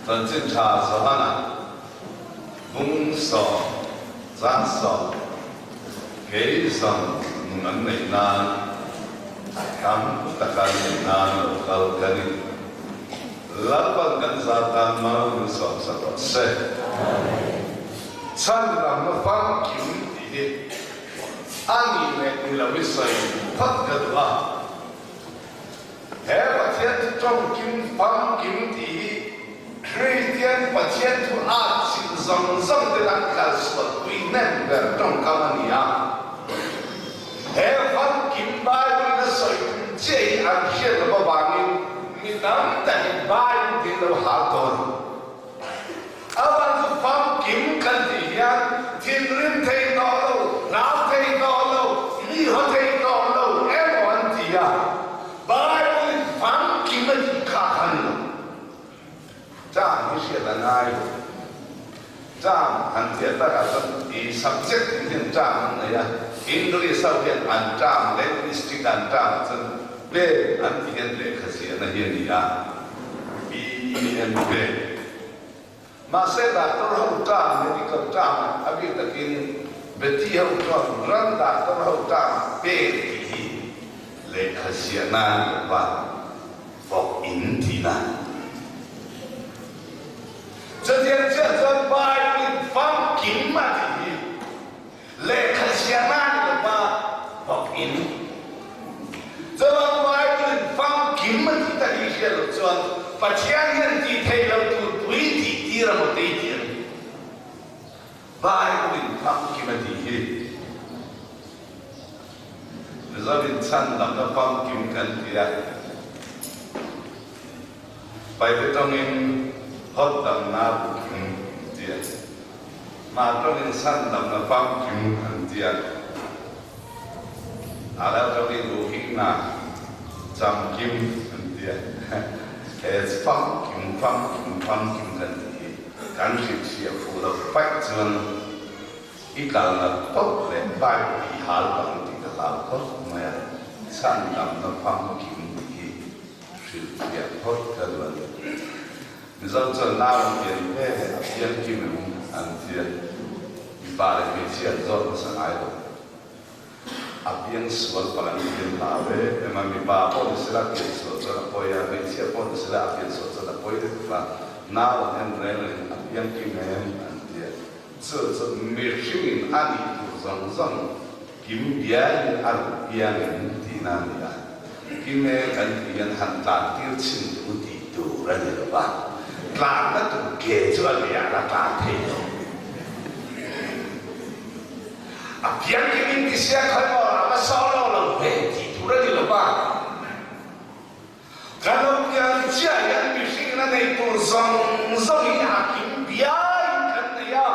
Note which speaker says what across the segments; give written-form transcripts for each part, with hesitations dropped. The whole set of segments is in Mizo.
Speaker 1: Chanchin Tha Johana bung sawm chang sawm kei zawng nun an neih nan tam taka an neih nan lo kal ka ni. Lalpan kan zar tan mal min sawm sa rawh se. Chhan lamna famkim tih hi a nih leh ni lo i sawi phawt ka duh a. He Pathian thu tawngkim famkim tih hi Kristian Pathian thu at chilh zawng zawng ten an kalsualpui hnem ber tawngkam a ni a. He famkim Bible in a sawi tum chiah hi an hriat loh avangin mi tam takin Bible ding lo hal dawn. A van chu famkim kan tih hian thinrim thei tawh lo, hlau thei tawh lo, mi haw thei tawh lo emaw an ti a, Bible in famkim a tih kha kha ni lo. Term hi hriat a ngai lo. Term han tiah takah chuan i subject tin hian term an nei a, English ho hian an term, linguistic an term ah chuan pen an tih hian lehkha ziahna hi a ni a. PEN ve. Mahse doctor ho term, medical term a bik takin Betty ho chuan ran doctor ho term pen tih hi lehkha ziahna a ni lo va, vawk in tihna. Chutiang chiah chuan Bible in famkim a tih hi Lehkha ziahna ni lo va vawk in. Chuan Bible in famkim a tih tak hi hriat loh chuan Pathian hian tih theih loh tur pui tih tir a maw tei tih a ni. Bible in famkim a tih hi Mizoin chhandamna famkim kan ti a. Paite tawngin hawt damna pukim an ti a. Mah tawngin san damna famkim an ti a. Ala tawngin uhingna camkim an ti a. He famkim, famkim, famkim kan ti hi kan hrilhfiah fuh lo paih chuan i kalna poh leh Bible i hal pah ang tih ka hlau khawp mai a. San damna famkim tih hi Hrilhfiah phawt ka duh a ni. Mizo chuan nau an pian ve leh a pian kim em an tia. Mipa leh hmeichhia an zawt hmasa ngai lo. A piang sual palh an pian hlau em em a, mipa pawh ni sela a pian sual chuan a pawi a, hmeichhia pawh ni sela a pian sual chuan a pawi lutuk a, nau an en reng reng a piang kim em an tia. Chu chu mihringin a nih tur zawng zawng kim bialin a rawn piang em tihna a ni a. Kim e kan tih hian han tlan tir chhin tu tih tur a ni lo va, tlanna tur ke chu a lian a tlan thei lo. A piang kim in ti sia khawi maw ram a saw lo lo ve tih tur a ni lo va. Kan lo pian chiah hian mihringin a nei tur zawng zawng hi a kim biaiin kan nei a,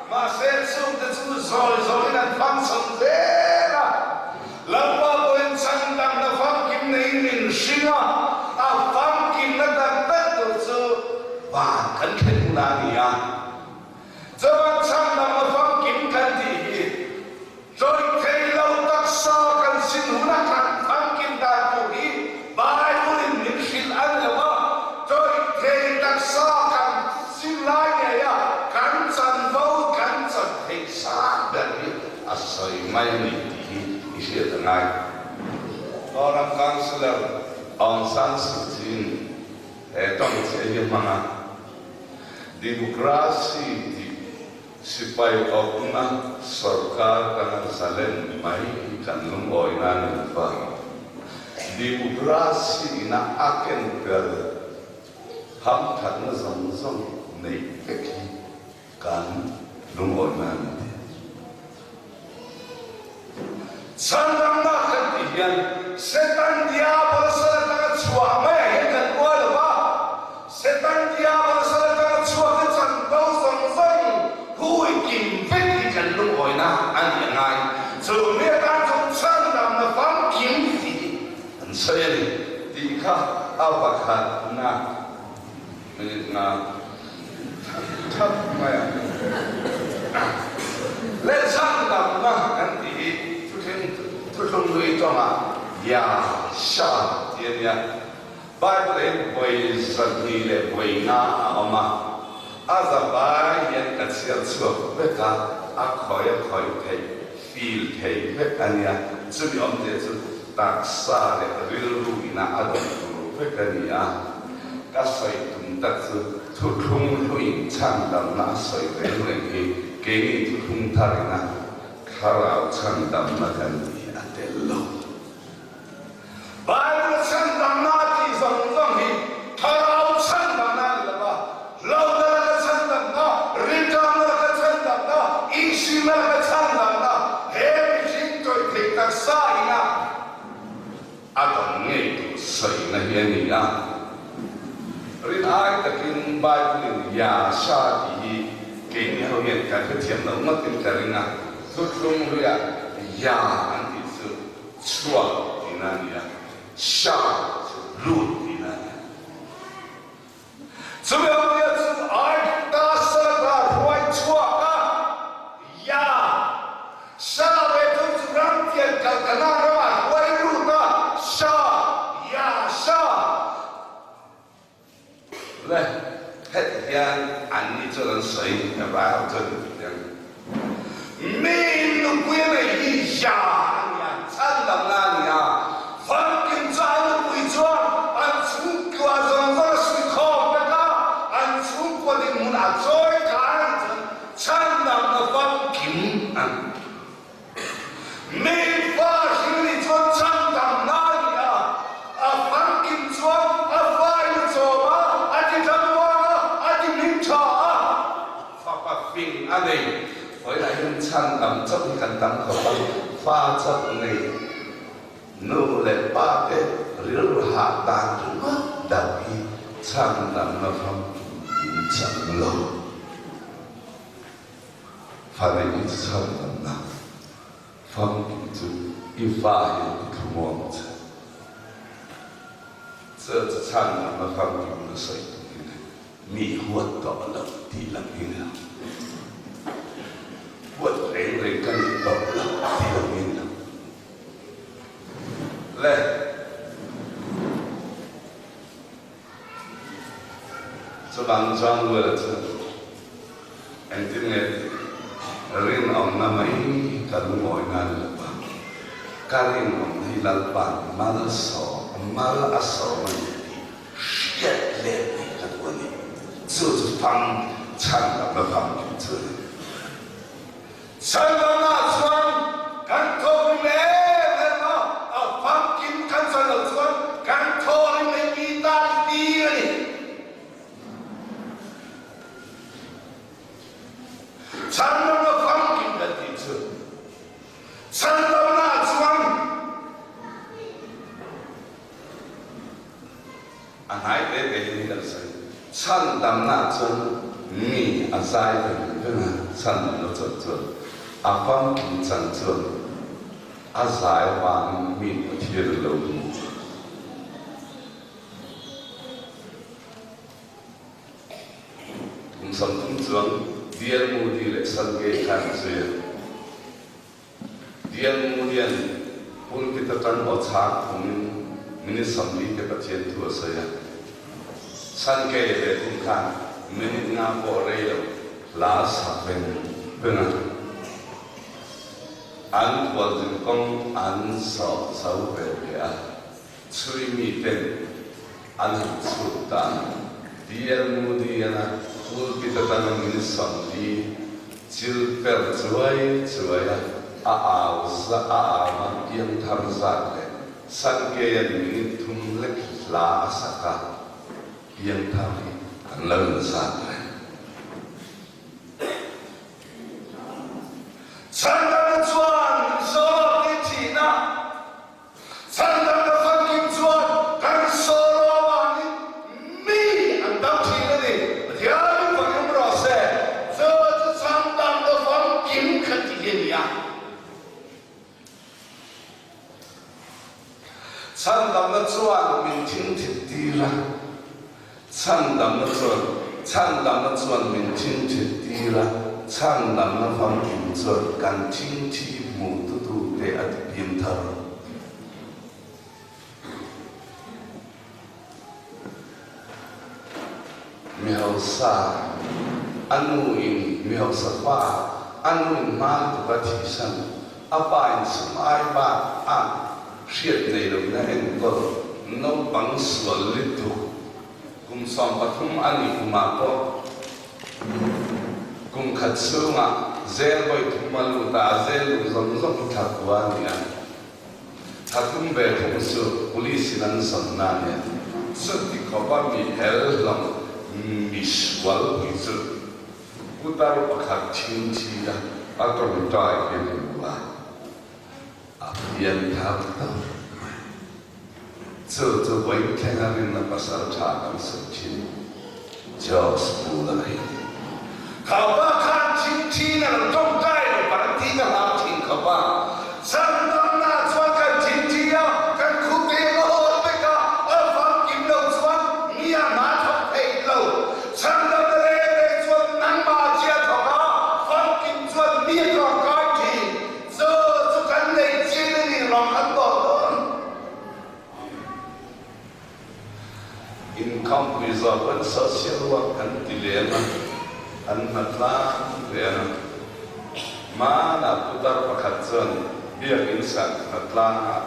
Speaker 1: mahse chungte chu zawi zawiin an function zel a. Lalpa pawhin chhandamna famkim neiin min hring a, a famkimna tak tak tur chu van kan thlen hun a ni a. Chuan chhandamna famkim kan tih hi Tlawih thei lo taksa kan sin huna kan famkim dan tur hi Bible in min hrilh a ni lo a, tlawih thei taksa kan sin lai ngei a kan chanvo kan chan theih sang ber hi a sawi mai a ni tih hi i hriat a ngai. Forum Councillor Aung San Suu Kyi-in he tawng chiah hi a hmang a, Democracy tih Sipai awpna sorkar kan zalen mai hi kan lungawina a ni lo va, democracy ina a ken tel hamthatna zawng zawng neih vek hi kan lungawina a ni tih. Chhandamna kan tih hian Setan Diabolosal atanga chhuah maiah hian kan uar lo va, Setan Diabolosal atanga chhuak hi chanvo zawng zawng hui kim vek hi kan lungawina a ni a ngai. Chu mi atan chuan chhandamna famkim tih hi an sawi a ni tih kha a pakhatna minute nga thap mai a. Leh chhandamna kan tih hi thuthlung hlui tawngah Ya Sha tih a nia. Bible ah hian vawi 205 a awm a, a zavai hian ka chhiar chhuak vek a, a khawi a khawih theih, feel thei vek a nia, chumi awmzia chu taksa leh rilru ina a dawm tur vek a ni a. Ka sawi tum tak chu thuthlung hluin chhandamna a sawi reng reng hi keini thuthlung thar ina thlarau chhandamna kan ti a tel lo. Bible chhandamna a tih zawng zawng hi thlarau chhandamna a ni lo va, hlauhna laka chhandamna, rinṭamna laka chhandamna, inhrilhna laka chhandamna, he mihring tawih theih taksa ina a dawng ngei tur sawina hi a ni a. Rin ai takin Bible-in Yasha tih hi keini ho hian kan hrethiam lo ngawtin ka ring a, thuthlung hluiah Ya an tih chu Chhuak tihna a ni a, Sha chu lut tihna a ni a. Chumi awmzia chu Aigupta salta hruai chhuak a, Ya, Sha ve thung chu ram tian kal Kanaan ramah hruai lut a, Sha, Ya, Sha. Le, heti hian anni chuan an sawi, Hebrai ho chuan an ti ang. Mi nupui a nei hi ya a ni a, chhandamna a ni a. Famkim chu a nupui chuan an chhungkua zawng zawng a suikhawm vek a, an chhungkua dinhmun a chawi kai a nih chuan chhandamna famkim a ni. Mi fa hring nih chuan chhandamna a ni a, a famkim chuan a fain a chawm a, a ti tlamuang a, a ti hming tha a, fapa fing a nei. Vawilah hian chhandam chauh hi kan tam khawp a, fa chauh nei nu leh pa te rilru hah dan ringawt deuh hi chhandamna famkim in chang lo. Fa neih hi chu chhan damna famkim chu i fa hian i thlumuang che. Chu chu chhan damna famkim na sawi tum hi le mi huat tawh lo tih lam hi ni lo. Huat reng reng ka nih tawh lo tih lam hi ni lo. Le. Chuvang chuan Will chu engtin nge rinawmna mai ka lungawi ngai lo va, ka rinawmna hi Lalpa'n malsawm, mal a sawm a ni tih hriat let mai ka duh a ni. Chu chu fang chhan lamna famkim chu a ni. Chhandamna chuan kan thawk rim em em a, a famkim kan chan loh chuan kan thaw rim leh mi tan tir a ni. Chhandamna famkim kan tih chu chhandamna chuan A hnai te te hi kan sawi. Chhandamna chuan mi a zai veng veng a, chhandamna chuan chuan a famkim chang chuan a zai avangin mi Pathian a lo hmu. Kum 30 chuan DL Moody leh Sankey khan an sawi a. Dian Moody-a'n pulpit atang aw chhang phungin minute 40 te Pathian thu a sawi a. Sankey ve thung khan minute nga pawh rei lo hla a sak veng veng a. An khualzin kawng an zawh zo ve ve a, chhui miten an han chhut ta. DL Moody-a'n a pulpit atanga minute 40 Chil per chuai chuai a, a au za a au a piang thar zat leh Sankeian minute thum lek hla a sak a, piang thar hi an lo inzat reng. Chhandamna chuan min zawk i thihna. Chhandamna famkim chuan kan solo avangin mi an dam thin a ni. Pathianin fakim rawh se, chu chu chhandamna famkim kha ti hi a ni a. Chhandamna chuan min thingthit tir a, chhandamna chuan chhandamna chuan min thingthit tir a, chhandamna famkim chuan kan thingthi hmu tutute a ti piang thar. hausa, a nu in mi hausa pa, a nu in hma lutuk a thihsan, a pa in sum ai bak a hriat nei loin a enkawl, naupang sual lutuk, kum 13 a nih kumah pawh kum khat chhungah zel vawi thum a lut a, a zel luh zawng zawng hi thla kua a ni a. Thla thum ve thung chu police in an zawn na a nia. Chuti khawpa mi hel hlawm mi sual pui chu putar pakhat thingthi a a tawngtai hi a hmu a, a pian thar tawp mai. Chu chu vawi thlenga rinna pasal tha kan sawi thin Josh Bull-a hi a ni. Khaupa khan thingthiin a lo tawngtai lo par an tih ka hlau thin khawp a. Chhandamna chuan kan thingthi a, kan khute a hawl vek a, a famkim lo chuan mi a hma thawk theih lo. Chhandamna reng reng chuan nangmah a chia thawk a, famkim chuan mi a tawngtai thin. Chu chu kan nei chin a ni rawng an tawh dawn. Inkhawmpui zawk an social work an ti lem a, an hna tlang ve a. Hmanah putar pakhat chuan biakin sak hna tlangah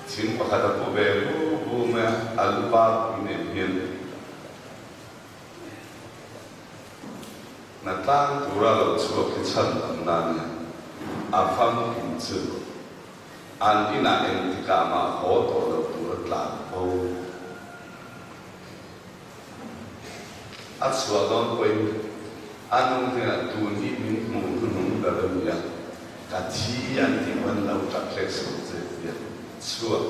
Speaker 1: thing pakhat a pu ve bu bu mai a, a lu par pui nen hian. Hna tlang tura lo chhuak hi chhan tam na nia, a famkim chu an inah engtikah mah haw tawh lo tura tlan bo. A chhuah dawn pawhin a nu hnenah tun hi min hmuh hnuhnung ber a nia, ka thi an tih pawn lo tap hlek suh che tia chhuak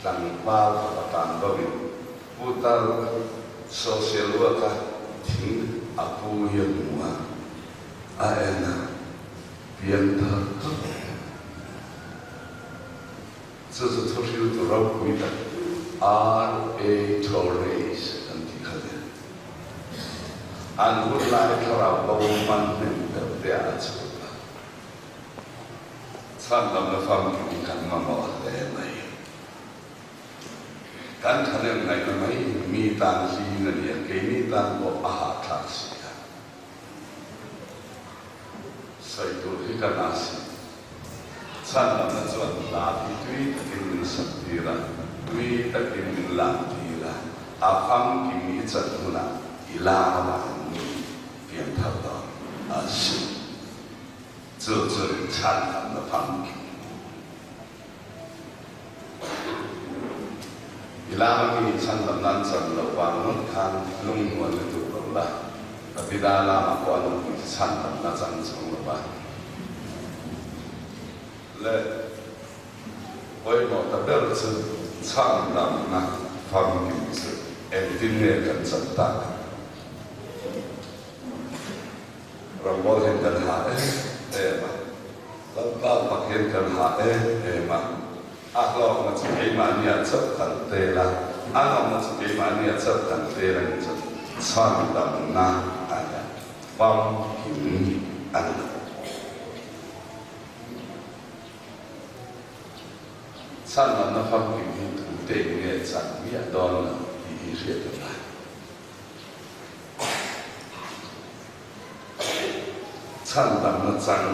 Speaker 1: tlangval fapa tlan bo in Putar social work-a thing a pu hi a hmu a, a en a, pianthar tawp mai. Chu chu thuhriltu ropui tak RA. Torres an tih kha nia. An hun lai thlarau bo man hnem deuh te ah a chhut a. Chhandamna famkim hi kan mamawh hle mai. Kan thahnem ngaihna mai mi tan hlim a nia, keini tan pawh a hahthlak si a. Sawi tur hi ka na si. Chhandamna chuan hla hi tui takin min sak tir a, tui takin min lan tir a, a famkim i chan hunah i lar avangin mi pianthar dawn a si. Chu chu chhandamna famkim. I lama mi chhandam nan chan loh vang ngawt khan lunghnual lutuk lo la, Davida lama pawh a nupui chu chhandamna chan chuang lo va. Le pawimawh ta ber chu chhandamna famkim chu engtin nge kan chan tak ang? Rambawl hian kan hah em em a, Lalpa pak hian kan hah em em a, a hlawkna chu keimahnia chauh kan tel a, a nawmna chu keimahnia chauh kan tel a ni chu chhandamna a ni a, famkim a ni lo. Chhandamna famkim hi tute in nge chan miah dawn lo tih hi hriat a ngai. Chhandamna chang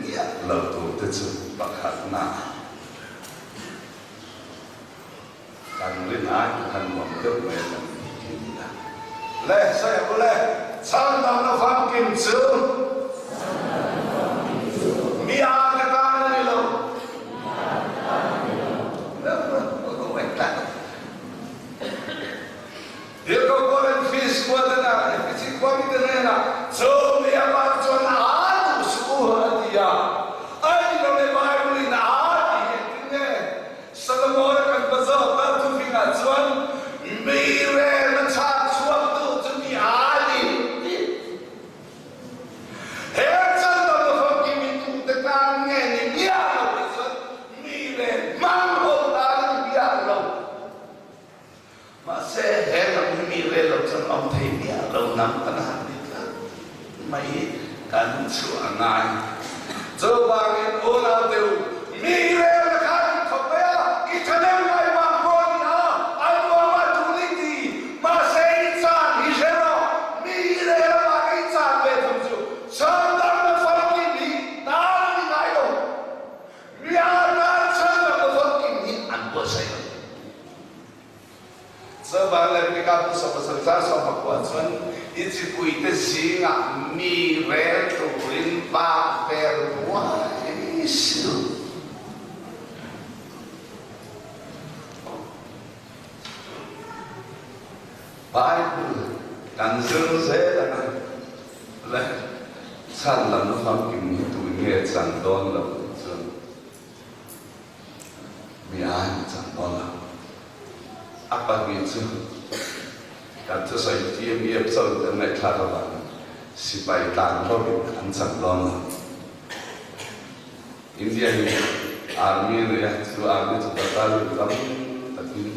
Speaker 1: miah lo tur te chu pakhatna kan rin ai kan nuam deuh mai a kan tih khi a ni a. Le sawi a bul e, chhandamna famkim chu mi a ka tan a ni lo. Tirhkoh Paul-a'n Efes khua te hnenah, Efesi khua mite hnenah, Chu mi amah chuan a duh suh u a ti a. A ni lo le Bible-in a tih hi engtin nge? Solomon-a kan va zawk a, thufingah chuan mi rel a chhak chhuak duh chu mi a ni ti. He chandam a famkim i tute tan nge ni miah lo tih chuan mi rel hmang ho tan a ni miah lo. Mahse, he lam hi mi rel lo chuan awm thei miah lo nam kan han ti tlat mai hi kan chhuah a ngai. Chuvangin unau te u, mi rel na kha in thawk mai a, i thahnem ngai vang pawh a ni a, a nuam a tul i ti. Mahse, i chau. Pasarih chang 14 chuan i chipuite zingah mi rel turin vak vel buai suh. Bible kan zir zel anga le chhan lam famkim hi tun nge chan dawn lo tih chuan mi ai chan dawn lo. A pahnih chu kan thusawi TMEF chauhin kan ngaihthlak avangin sipai tlan hlawkin an chan dawn lo. India hi Army a nei a, chu Army chu battalion tam takin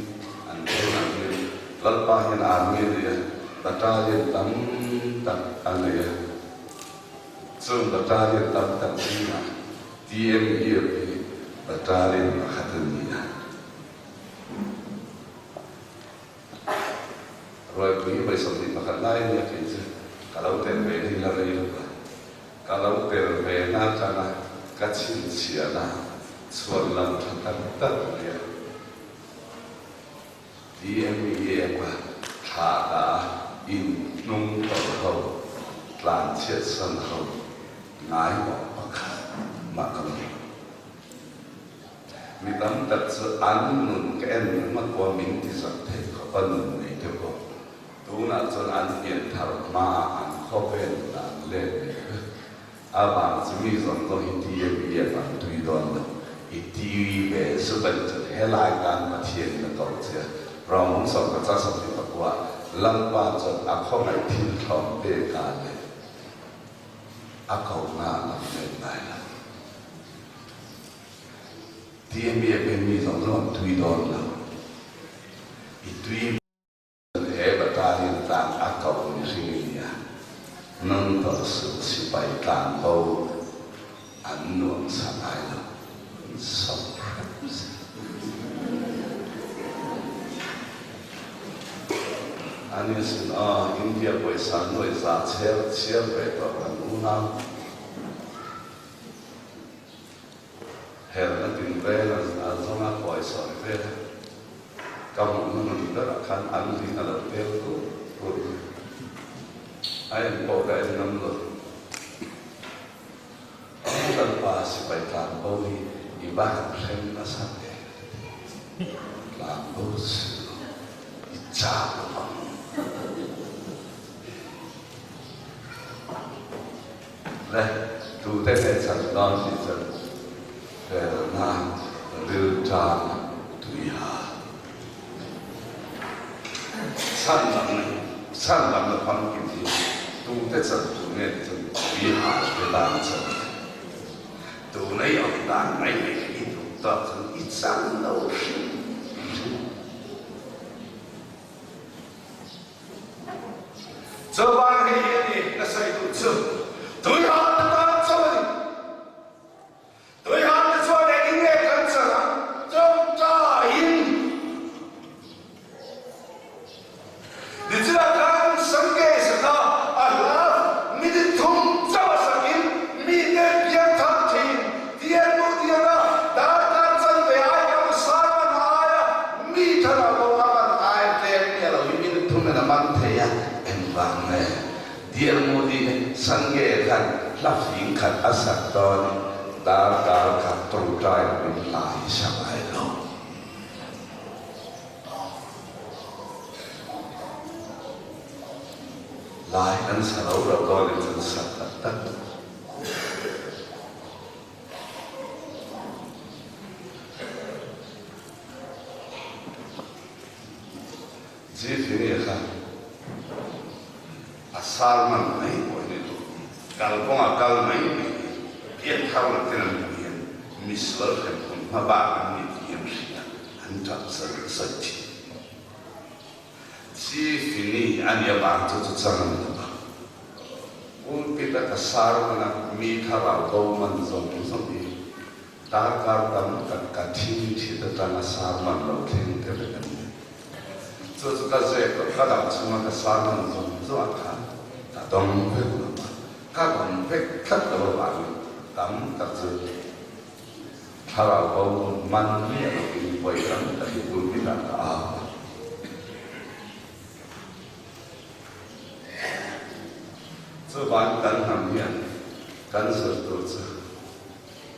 Speaker 1: an then ang hian Lalpa hian Army a nei a, battalion tam tak a nei a. Chung battalion tam tak zingah TMEF hi battalion pakhat a ni a. Ruaipui hi vawi 21 lai a nia kei chu ka lo tel ve hi la rei lo va. Ka lo tel ve na atanga ka chhinchhiahna chhuan lam tha tak tak mai a. DMEF a thla ka a in hnung tawlh ho, tlan chhiatsan ho ngaimawh pakhat mah ka lo. Mi tam tak chu an nun ka en ringawt pawh a min ti zak thei khawp a nun nei te pawh tunah chuan an pian thar hma an khawvel nunah an let leh vek. A vang chu mi zawng zawng hi TMEF an tui dawn lo. I tui ve zuk a ni chuan helai tan Pathian in a ko che a, Rawng sawm ka cha 29 Lalpa chuan a khawngaih thil thlawm pek ah leh a ko na lam let ngai lo. TMEF hian mi zawng zawng an tui dawn lo. I tui he battalion tlang a ko mihring i nia. Nang tawh suh sipai tlang bo an nuam sa ngai lo. An sawm hrep zel. Ani sin aw India pawisa nuai za chher chhiar ve tawh kan unau. Helna tinreng a zawnga kawi sawi vel a, ka hmuhna nun berah khan an ling a lo tel tur tur mai. A en pawh ka en ngam lo. Aw Lalpa sipai tlan bo hi i va han hrem nasa ve ka ti. Tlan bo si lo, i chak lo ang. Le tute nge chan dawn tih chuan felna rilṭam tui ha chhan lam chhan lam na famkim hi tute chan tur nge tih chuan tui ha te tan chan a ni. Tuna i awm dan mai mai kha i duh tawk chuan i chan lo hrim hrim. Chuvang hei hi a ni ka sawi duh chu, Tuihal te tan chauh a ni. Tuihal te chuan engin nge kan chan ang? Tawngtaiin. Nichina khan Sangesa kha a hla minute thum chauh a sakin mite piangthar thin tian mu tianga darkar chanve ai kam Sarman aia mi thar a bo a man ai tlem nia lo hi minute thum in a man thei a, engvang nge Dear Modi Sange khan hla fing khat a sak dawn in darkar khat tawngtai lo in hla hi sa ngai lo. Lai an sa lo lo dawn in chuan sak tak tak. Zirtini kha a sermon mai pawh hi ni lo, kalkawngah kal mai mai hi pianthar lo ten an hmuh hian misual hremhmun hma bak an ni tih hi an hria, an tap zar zar thin. Zirtini a nih avang chu chu chang a ni lo va, pulpit a ka sermon a mi thlarau bo man zawng zawng hi Darkar tam tak ka thing thit atanga sermon lo thleng te vek an ni. Chu chu ka zep lo, ka dam chhunga ka sermon zawng zawng ah khan ka dawng vek lo a, ka dawng vek tlat lo avangin tam tak chu thlarau bo man miah lovin vawi tam tak hi pulpit ah ka au a. Chuvang kan hnam hian kan zir tur chu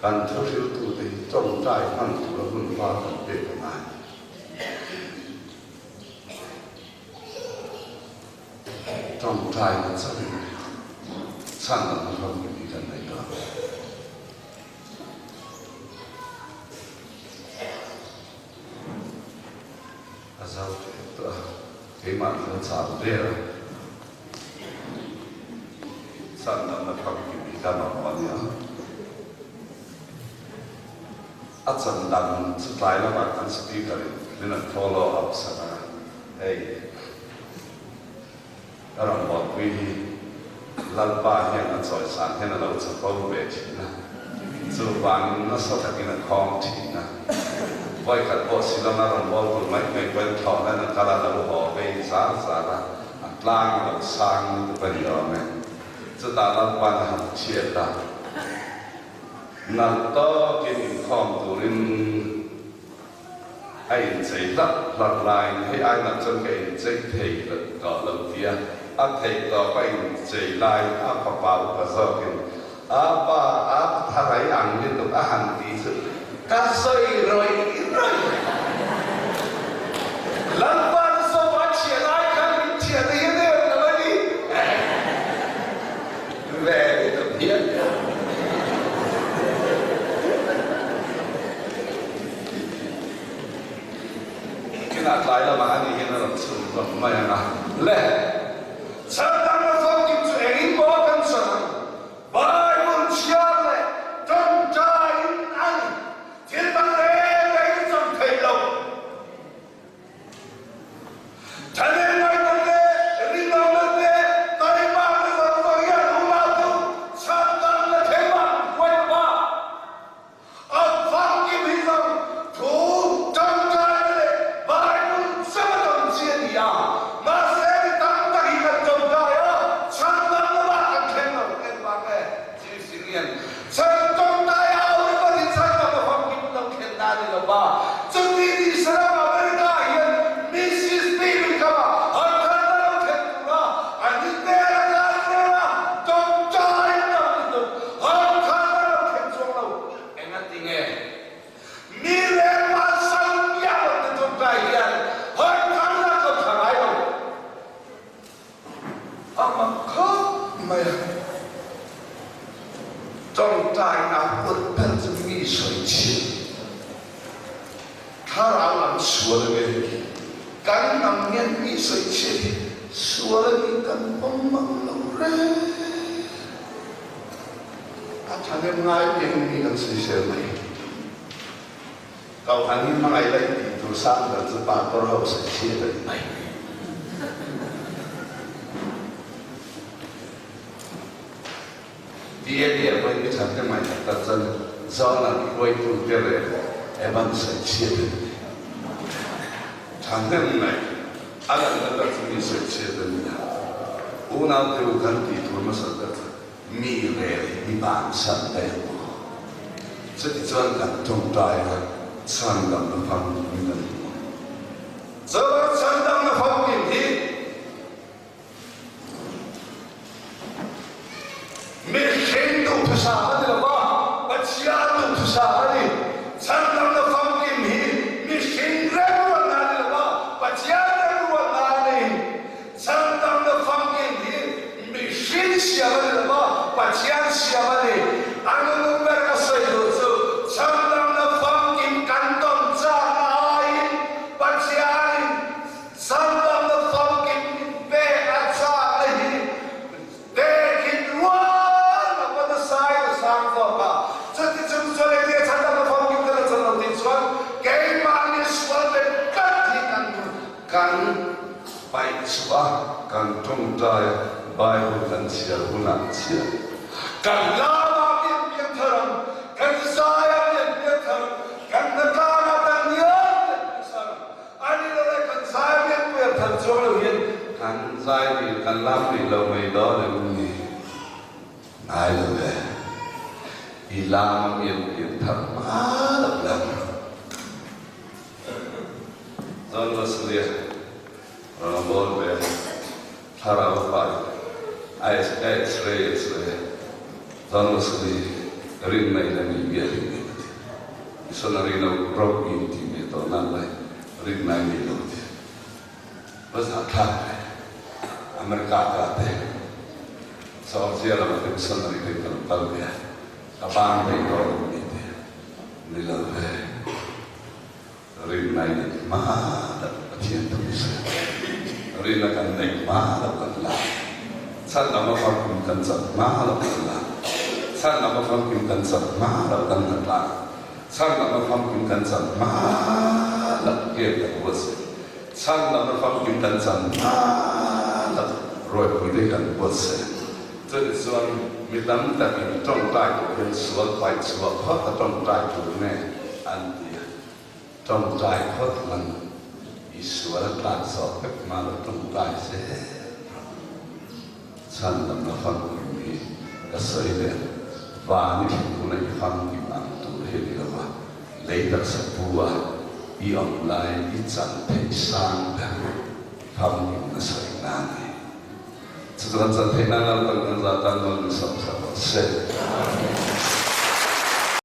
Speaker 1: kan thuhriltute hi tawngtai hman tura hun hma kan pek a ngai. Tawngtaina chauhin chhan lam hlawm hi kan nei dawn. A zo tep tawh a, keimah chu a chau der a. Chhan lam na famkim hi ka mamawh a nia. A chan dang chu tlai lamah kan speaker in min rawn follow up sak a, hei ka rawn buaipui hi Lalpa hian a chawisan hian a lo chapo ve thin a, chuvangin nasa takin a khawng thin a. Vawikhat pawh Shillong a rawn bawl tur mai mai pawhin thlawhna a kal a lo haw vei zar zar a, a tlang a lo sang lutuk a ni awm e. Chutah Lalpa'n a han chhiat a, nalh tawkin inkhawm turin A inchei hlap hlap laiin hei ainak chuan ka inchei thei tawh lo tia a theih tawp a inchei laiin a fapa upa zawkin a pa a tharai ang lutuk a han ti chu ka sawi rawih rawih. Lalpa chu sofa chhiah lai khan min chhiah ta hian em lo a ni ve lutuk hian. Kinah tlai lamah ani hian a rawn chhun hlawm mai ang a, Le! Chhan dang a famkim chu engin maw kan chhan ang? Bible chhiar leh tawngtaiin a ni. Thil dang reng reng i chang thei lo. Thahnemngaihna te, rinawmna te, taimakna zawng zawng hian unau chu chhan dang la thleng mah huai lo va. A famkim hi zawng thu tangkaina leh Bible chauh a tam chi a ni a, mahse mi tam tak hi kan tawngtai a, chhan dang lamah kan thleng lo. Engvang nge Jesuh hian chhan tawngtai a au ringawt hi chhan dang a famkim lo thlen na a ni lo va, chuti ni saram America ah hian Mississippi lui kama an thanna lo thlen tura an inhmel a kal zel a, tawngtai tam lutuk Hang khan a lo thleng chuang lo. Eng a ti nge? Mi leh malsam miah lo te tawngtai hian hang khan a lo thla ngai lo. A mak khawp mai a. Tawngtaina huat ber chu mi sawi chhiat. Thlarau lam sual a ni. Kan hnam hian mi sawi chhiat hi sual a nih kan pawm mang lo reng. A thahnem ngai piangin mi kan sawisel mai. Kohhran hi hmangaih laih tih tur sang ber chu pastor ho sawi chhiat a ni mai. DNA pawhin mi thatte mai tak tak chuan Zona hruaitu te leh Evan sawi chhiat a ni. Thahnem mai a lanna ber chu mi sawi chhiat a ni a. Unau te u kan tih tur hmasa ber chu mi rel hi mi bansan daih ang aw. Chutichuan kan tawngtai a, chhandamna famkim kan hmu ang. Chuan chhandamna famkim hi. Mihring duhthusam a ni lo va, Pathian duhthusam a ni. Chhandamna famkim hi mihring remruatna a ni lo va, Pathian remruatna a ni. Chhandamna famkim hi mihring siam a ni lo va, Pathian siam a ni. A nunung ber ka sawi duh chu, chhandamna famkim kan tawn chakna aiin Pathianin Chhandamna famkim in pek a chakna hi tehkhin rual lo va nasai na sang zawk a. Chuti chung chuan engtia chhandamna famkim kan la chan lo tih chuan keimahni sual ve tlat hi kan kan paih chhuah a, kan tawngtai a, Bible kan chhiar hunah chiah kan lama pian pian thar ang, kan zaia pian pian thar ang, kan hnatlanga kan ngial pian pian thar ang. A ni lo le, kan zai riak pui a that chuang lo hian kan zai rih kan lam rih lo mai dawn em ni? Ngai lo le, i lam a pian pian thar hma lo lam. John Wesley-a rawn bawl ve a, thlarau a pai. A x-ray a sawi a, John Wesley rinna in a mi biak in nei ka ti. Missionary lo ropui in tih ve tawh nan lai rinna i nei lo ti. Va zahthlak ve. America ka te Georgia lamah te missionary te ka lo kal ve a, ka bang thei tawh lo ni te ni lo ve. Rinna in hma tak Pathian thu sawi a, rinna kan neih hma lo kan la, chhan lam a famkim kan chak hma lo kan la, chhan lam a famkim kan chak hma lo kan la tlang, chhan lam a famkim kan chak hma lo kem kan buatsaih, chhan lam a famkim kan chak hma lo rawipui te kan buatsaih. Chutichuan mi tam takin tawngtai tur hian sual paih chhuah phawt a tawngtai tur nge an ti a, tawngtai phawt man i sual a tlak zawh vek hma lo tawngtai zel rawh. Chhandamna famkim hi ka sawi leh ang, van i thlen huna i famkim ang tur hi a ni lo va, lei taksa pu a i awm lai i chan theih sang ber famkimna sawi na a ni. Chu chuan chan theih nan Lalpan kan za tan nawn min sawm sak rawh se.